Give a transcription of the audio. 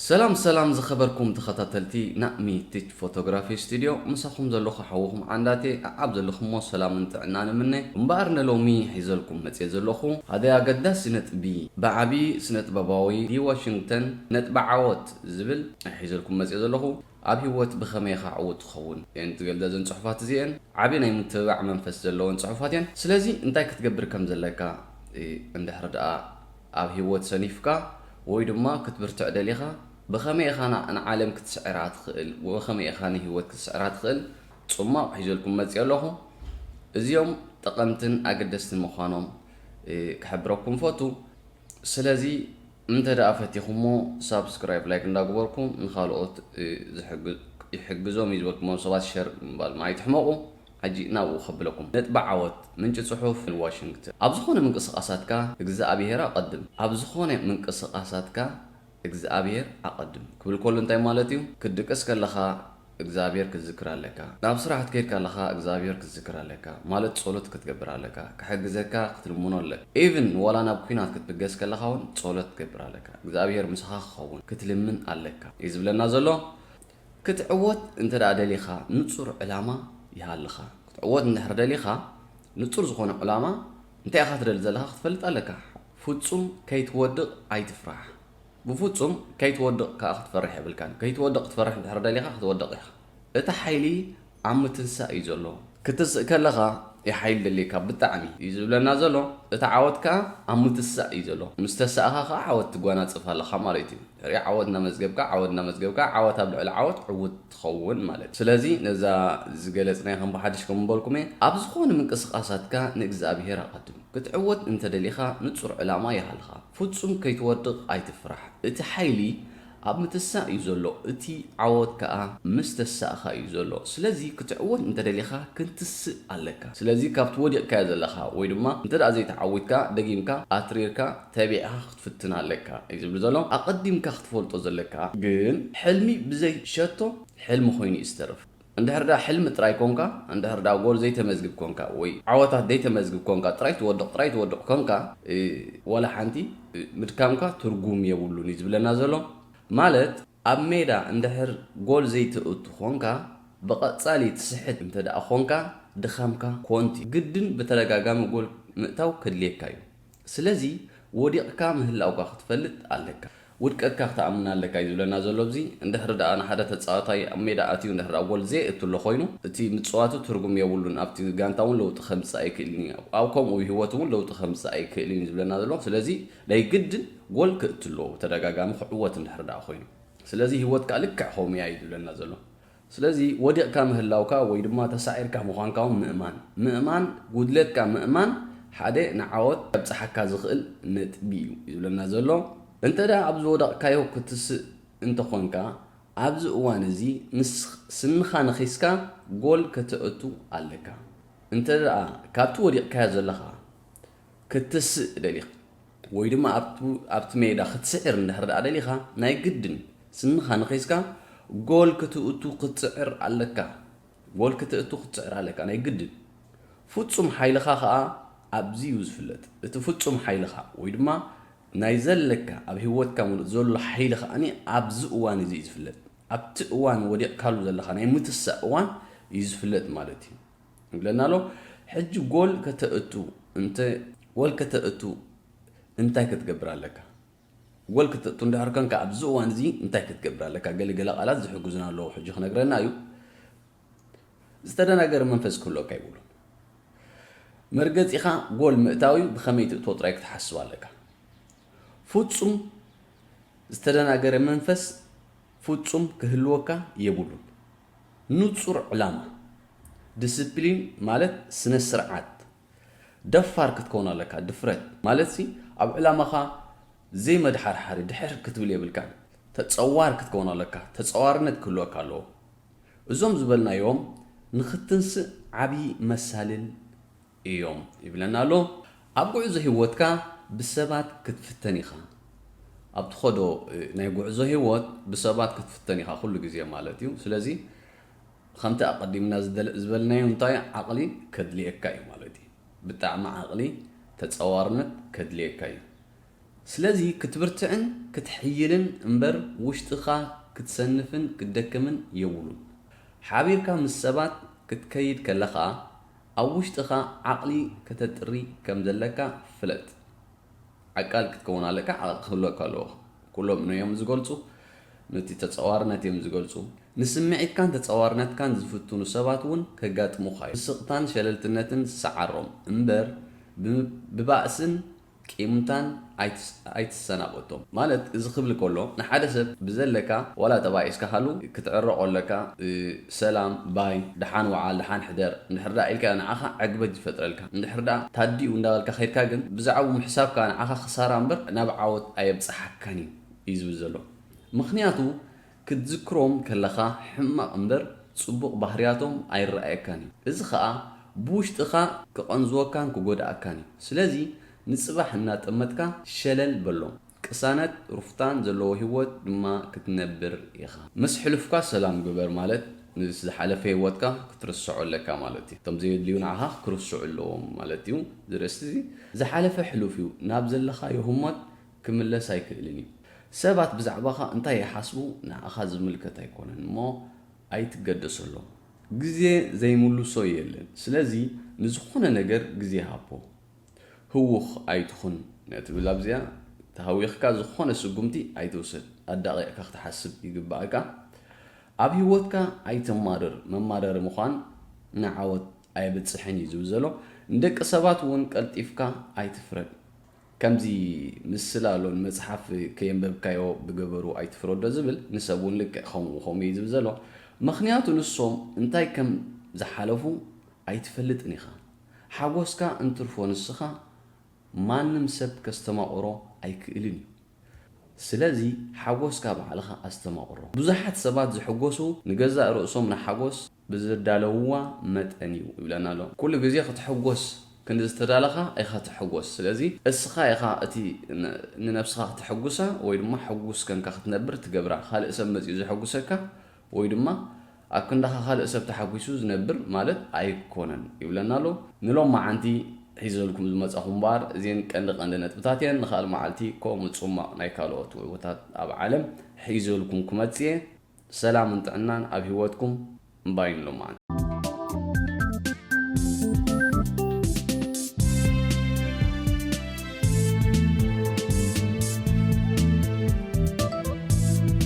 ሰላም ሰላም ዝኸበርኩም ተኸታተልቲ ናእሚ ቲች ፎቶግራፊ ስቱድዮ፣ ምሳኹም ዘለኹ ሓውኹም ዓንዳቴ። ኣብ ዘለኹሞ ሰላምን ጥዕናን እምነ። እምበኣር ንሎሚ ሒዘልኩም መጽየ ዘለኹ ሓደ ኣገዳሲ ነጥቢ፣ ብዓቢ ስነ ጥበባዊ ዲ ዋሽንግተን ነጥቢ ዓወት ዝብል ሒዘልኩም መጽየ ዘለኹ። ኣብ ህይወት ብኸመይ ኢኻ ዕዉት ትኸውን? እየን ትገልጸ እዘን ጽሑፋት እዚአን። ዓቢ ናይ ምትብባዕ መንፈስ ዘለወን ጽሑፋት እየን። ስለዚ እንታይ ክትገብር ከም ዘለካ፣ እ፣ እንድሕር ደኣ ኣብ ህይወት ሰኒፍካ ወይ ድማ ክትብርትዕ ደሊኻ፣ ብኸመይ ኢኻ ና-፣ ንዓለም ክትስዕራ ትኽእል? ብኸመይ ኢኻ ንህይወት ክትስዕራ ትኽእል? ጽማቕ ሒዘልኩም መጽየ ኣለኹ። እዚኦም ጠቐምትን ኣገደስትን ምዃኖም፣ እ፣ ክሕብረኩም ፈቱ። ስለዚ እንተ ደኣ ፈቲኹሞ ሳብስክራይብ፣ ላይክ እንዳግበርኩም ንኻልኦት፣ እ፣ ዝሕግ-፣ ይሕግዞም እዩ ዝበልኩሞም ሰባት ሸር ምባል ምዓይ ትሕመቑ። ሕጂ ናብኡ ከብለኩም። ነጥቢ ዓወት፣ ምንጪ ጽሑፍ ዋሽንግተን። ኣብ ዝኾነ ምንቅስቓሳትካ እግዚኣብሔር ኣቐድም። ኣብ ዝኾነ ምንቅስቓሳትካ እግዚኣብሔር ኣቐድም ክብል ከሎ እንታይ ማለት እዩ? ክትድቅስ ከለኻ እግዚኣብሔር ክትዝክር ኣለካ። ናብ ስራሕ ክትከይድ ከለኻ እግዚኣብሔር ክትዝክር ኣለካ። ማለት ጸሎት ክትገብር ኣለካ። ክሕግዘካ ክትልምኖ ኣለካ። ኢቭን ዋላ ናብ ኲናት ክትብገስ ከለኻ እውን ጸሎት ክትገብር ኣለካ። እግዚኣብሔር ምሳኻ ክኸውን ክትልምን ኣለካ እዩ ዝብለና ዘሎ። ክትዕወት እንተ ደኣ ደሊኻ ንጹር ዕላማ ይሃልኻ። ክትዕወት እንድሕር ደሊኻ ንጹር ዝኾነ ዕላማ እንታይ ኢኻ ትደሊ ዘለኻ ክትፈልጥ ኣለካ። ፍጹም ከይትወድቕ ኣይትፍራሕ። ብፍጹም ከይትወድቕ ከኣ ክትፈርሕ የብልካን። ከይትወድቕ ክትፈርሕ እንድሕር ደሊኻ ክትወድቕ ኢኻ። እቲ ሓይሊ ኣብ ምትንሳእ እዩ ዘሎ። ክትስእ ከለኻ እዩ ሓይሊ ደልየካ ብጣዕሚ እዩ ዝብለና ዘሎ። እቲ ዓወት ከኣ ኣብ ምትሳእ እዩ ዘሎ። ምስ ተሳእኻ ከኣ ዓወት ትጓናጽፍ ኣለኻ ማለት እዩ። ድሕሪ ዓወት እናመዝገብካ፣ ዓወት እናመዝገብካ፣ ዓወት ኣብ ልዕሊ ዓወት ዕዉት ትኸውን ማለት እዩ። ስለዚ ነዛ ዝገለጽናያ ከም ብሓድሽ ከም ምበልኩም እየ። ኣብ ዝኾነ ምንቅስቓሳትካ ንእግዚኣብሔር ኣቐድም። ክትዕወት እንተ ደሊኻ ንጹር ዕላማ ይሃልኻ። ፍጹም ከይትወድቕ ኣይትፍራሕ። እቲ ሓይሊ ኣብ ምትሳእ እዩ ዘሎ፣ እቲ ዓወት ከኣ ምስ ተሳእኻ እዩ ዘሎ። ስለዚ ክትዕወት እንተ ደሊኻ ክትስእ ኣለካ። ስለዚ ካብቲ ወዲቕካዮ ዘለኻ ወይ ድማ እንተ ደኣ ዘይተዓዊትካ ደጊምካ ኣትሪርካ ተቢዕኻ ክትፍትን ኣለካ እዩ ዝብል ዘሎ። ኣቐዲምካ ክትፈልጦ ዘለካ ግን ሕልሚ ብዘይ ሸቶ ሕልሚ ኮይኑ እዩ ዝተርፍ። እንድሕር ደኣ ሕልሚ ጥራይ ኮንካ፣ እንድሕር ደኣ ጎል ዘይተመዝግብ ኮንካ ወይ ዓወታት ዘይተመዝግብ ኮንካ፣ ጥራይ ትወድቕ፣ ጥራይ ትወድቕ ኮንካ፣ እ፣ ዋላ ሓንቲ፣ እ፣ ምድካምካ ትርጉም የብሉን እዩ ዝብለና ዘሎ። ማለት ኣብ ሜዳ እንድሕር ጎል ዘይትእቱ ኮንካ፣ ብቐጻሊ ትስሕት እንተ ደኣ ኮንካ፣ ድኻምካ ኮንቲ ግድን ብተደጋጋሚ ጎል ምእታው ከድልየካ እዩ። ስለዚ ወዲቕካ ምህላውካ ክትፈልጥ ኣለካ። ውድቀትካ ክትኣምን ኣለካ እዩ ዝብለና ዘሎ ኣብዚ። እንድሕር ደኣ ንሓደ ተጻዋታይ ኣብ ሜዳ ኣትዩ እንድሕር ደኣ ጎል ዘየእቱ ኣሎ ኮይኑ፣ እቲ ምጽዋቱ ትርጉም የብሉን። ኣብቲ ጋንታ እውን ለውጢ ከምጽእ ኣይክእልን እዩ። ኣብ ከምኡ ህይወት እውን ለውጢ ከምጽእ ኣይክእልን እዩ ዝብለና ዘሎ። ስለዚ ናይ ግድን ጎል ክእቱ ኣለዎ፣ ብተደጋጋሚ ክዕወት እንድሕር ደኣ ኮይኑ። ስለዚ ህይወት ከኣ ልክዕ ከምኡ እያ እዩ ዝብለና ዘሎ። ስለዚ ወዲቕካ ምህላውካ ወይ ድማ ተሳዒርካ ምዃንካ እውን ምእማን። ምእማን፣ ጉድለትካ ምእማን ሓደ ንዓወት ከብጽሓካ ዝኽእል ነጥቢ እዩ ዝብለና ዘሎ። እንተ ደኣ ኣብ ዝወደቕካዮ ክትስእ እንተኾንካ፣ ኣብዚ እዋን እዚ ምስ ስንኻ ነኺስካ ጎል ከተእቱ ኣለካ። እንተ ደኣ ካብቲ ወዲቕካዮ ዘለኻ ክትስእ ደሊኻ ወይ ድማ ኣብቱ-፣ ኣብቲ ሜዳ ክትስዕር እንድሕር ደኣ ደሊኻ፣ ናይ ግድን ስንኻ ነኺስካ ጎል ክትእቱ ክትጽዕር ኣለካ። ጎል ክትእቱ ክትጽዕር ኣለካ፣ ናይ ግድን። ፍጹም ሓይልኻ ኸኣ ኣብዚ እዩ ዝፍለጥ። እቲ ፍጹም ሓይልኻ ወይ ድማ ናይ ዘለካ ኣብ ህይወትካ ሙሉእ ዘሎ ሓይሊ ኸኣኒ ኣብዚ እዋን እዚ እዩ ዝፍለጥ። ኣብቲ እዋን ወዲቕካሉ ዘለኻ ናይ ምትሳእ እዋን እዩ ዝፍለጥ ማለት እዩ። ይብለና ኣሎ። ሕጂ ጎል ከተእቱ እንተ-፣ ጎል ከተእቱ እንታይ ክትገብር ኣለካ? ጎል ከተእቱ እንድሕር ኮንካ ኣብዚ እዋን እዚ እንታይ ክትገብር ኣለካ? ገለ ገለ ቃላት ዝሕግዙና ኣለዉ። ሕጂ ክነግረና እዩ። ዝተደናገረ መንፈስ ክህልወካ ይብሉ። መርገጺኻ ጎል ምእታው እዩ፣ ብኸመይ ትእቶ ጥራይ ክትሓስብ ኣለካ። ፍጹም ዝተደናገረ መንፈስ ፍጹም ክህልወካ የብሉን። ንጹር ዕላማ፣ ዲስፕሊን ማለት ስነ ስርዓት፣ ደፋር ክትከውን ኣለካ። ድፍረት ማለትሲ ኣብ ዕላማኻ ዘይመድሓርሓሪ ድሕር ክትብል የብልካን። ተጸዋር ክትከውን ኣለካ። ተጸዋርነት ክህልወካ ኣለዎ። እዞም ዝበልናዮም ንኽትንስእ ዓቢ መሳልል እዮም ይብለና ኣሎ። ኣብ ጉዕዞ ህይወትካ ብሰባት ክትፍተን ኢኻ። ኣብ ትኸዶ፣ እ፣ ናይ ጉዕዞ ህይወት ብሰባት ክትፍተን ኢኻ ኩሉ ግዜ ማለት እዩ። ስለዚ ከምቲ ኣቐዲምና ዝደለ-፣ ዝበልናዮ እንታይ ዓቕሊ ከድልየካ እዩ ማለት እዩ። ብጣዕሚ ዓቕሊ ተጸዋርነት ከድልየካ እዩ። ስለዚ ክትብርትዕን ክትሕይልን እምበር ውሽጥኻ ክትሰንፍን ክትደክምን የብሉን። ሓቢርካ ምስ ሰባት ክትከይድ ከለኻ ኣብ ውሽጥኻ ዓቕሊ ከተጥሪ ከም ዘለካ ፍለጥ። ዓቃል ክትከውን ኣለካ፣ ዓቕሊ ክህልወካ ኣለዎ። ኩሎም እዮም ዝገልጹ፣ ነቲ ተጻዋርነት እዮም ዝገልጹ። ንስምዒትካን ተጻዋርነትካን ዝፍትኑ ሰባት እውን ከጋጥሙኻ እዩ። ስስቕታን ሸለልትነትን ሰዓሮም እምበር ብ- ብባእስን ቂምታን ኣይትስ- ኣይትሰናበቶም። ማለት እዚ ክብል ከሎ ንሓደ ሰብ ብዘለካ ዋላ ተባኢስካ ሃሉ ክትዕረቆ ኣለካ። እ፣ ሰላም ባይ፣ ደሓን ወዓል፣ ደሓን ሕደር እንድሕር ዳ ኢልካ ንዓኻ ዕግበት ይፈጥረልካ። እንድሕር ዳ ታዲኡ እንዳበልካ ከይድካ ግን ብዛዕባኡ ምሕሳብካ ንዓኻ ክሳራ እምበር ናብ ዓወት ኣየብጽሓካን እዩ እዩ ዝብል ዘሎ። ምኽንያቱ ክትዝክሮም ከለኻ ሕማቕ እምበር ጽቡቕ ባህርያቶም ኣይረኣየካን እዩ። እዚ ኸኣ ብውሽጥኻ ክቐንዝወካን ክጎድኣካን እዩ። ስለዚ ንጽባሕ እናጠመትካ ሸለል በሎም። ቅሳነት ሩፍታን ዘለዎ ህይወት ድማ ክትነብር ኢኻ። ምስ ሕሉፍካ ሰላም ግበር ማለት ምስ ዝሓለፈ ህይወትካ ክትርስዖ ኣለካ ማለት እዩ። እቶም ዘየድልዩ ንዓኻ ክርስዑ ኣለዎም ማለት እዩ። ዝርእስቲ እዚ ዝሓለፈ ሕሉፍ እዩ፣ ናብ ዘለኻዮ ህሞት ክምለስ ኣይክእልን እዩ። ሰባት ብዛዕባኻ እንታይ ይሓስቡ ንዓኻ ዝምልከት ኣይኮነን እሞ ኣይትገደሰሎም። ግዜ ዘይምልሶ የለን። ስለዚ ንዝኾነ ነገር ግዜ ሃቦ። ህዉኽ ኣይትኹን ነትብል ኣብዚኣ። ተሃዊኽካ ዝኾነ ስጉምቲ ኣይትውሰድ። ኣዳቒቕካ ክትሓስብ ይግብኣካ። ኣብ ህይወትካ ኣይትማረር። መማረሪ ምዃን ንዓወት ኣየብጽሕን እዩ ዝብል ዘሎ። ንደቂ ሰባት እውን ቀልጢፍካ ኣይትፍረድ። ከምዚ ምስላ ኣሎ፣ ንመጽሓፍ ከየንበብካዮ ብገበሩ ኣይትፍረዶ ዝብል፣ ንሰብ እውን ልክዕ ከምኡ ከምኡ እዩ ዝብል ዘሎ። ምኽንያቱ ንሶም እንታይ ከም ዝሓለፉ ኣይትፈልጥን ኢኻ። ሓጎስካ እንትርፎ ንስኻ ማንም ሰብ ከስተማቕሮ ኣይክእልን እዩ። ስለዚ ሓጎስካ ባዕልኻ ኣስተማቕሮ። ብዙሓት ሰባት ዝሕጎሱ ንገዛእ ርእሶም ንሓጎስ ብዝዳለውዋ መጠን እዩ ይብለና ኣሎ። ኩሉ ግዜ ክትሕጎስ ክንዲ ዝተዳለኻ ኢኻ ትሕጎስ። ስለዚ እስኻ ኢኻ እቲ ን- ንነብስኻ ክትሕጉሳ ወይ ድማ ሕጉስ ከንካ ክትነብር ትገብራ። ካልእ ሰብ መጺኡ ዘሐጉሰካ ወይ ድማ ኣብ ክንዳኻ ካልእ ሰብ ተሓጒሱ ዝነብር ማለት ኣይኮነን ይብለና ኣሎ። ንሎም መዓንቲ ሒዘልኩም ዝመጻኹ እምበኣር እዚን ቀንዲ ቀንዲ ነጥብታት እየን። ንኻል መዓልቲ ከምኡ ጽማቕ ናይ ካልኦት ወይቦታት ኣብ ዓለም ሒዘልኩም ክመጽእ እየ። ሰላምን ጥዕናን ኣብ ህይወትኩም እምባይን ሎማዓንቲ።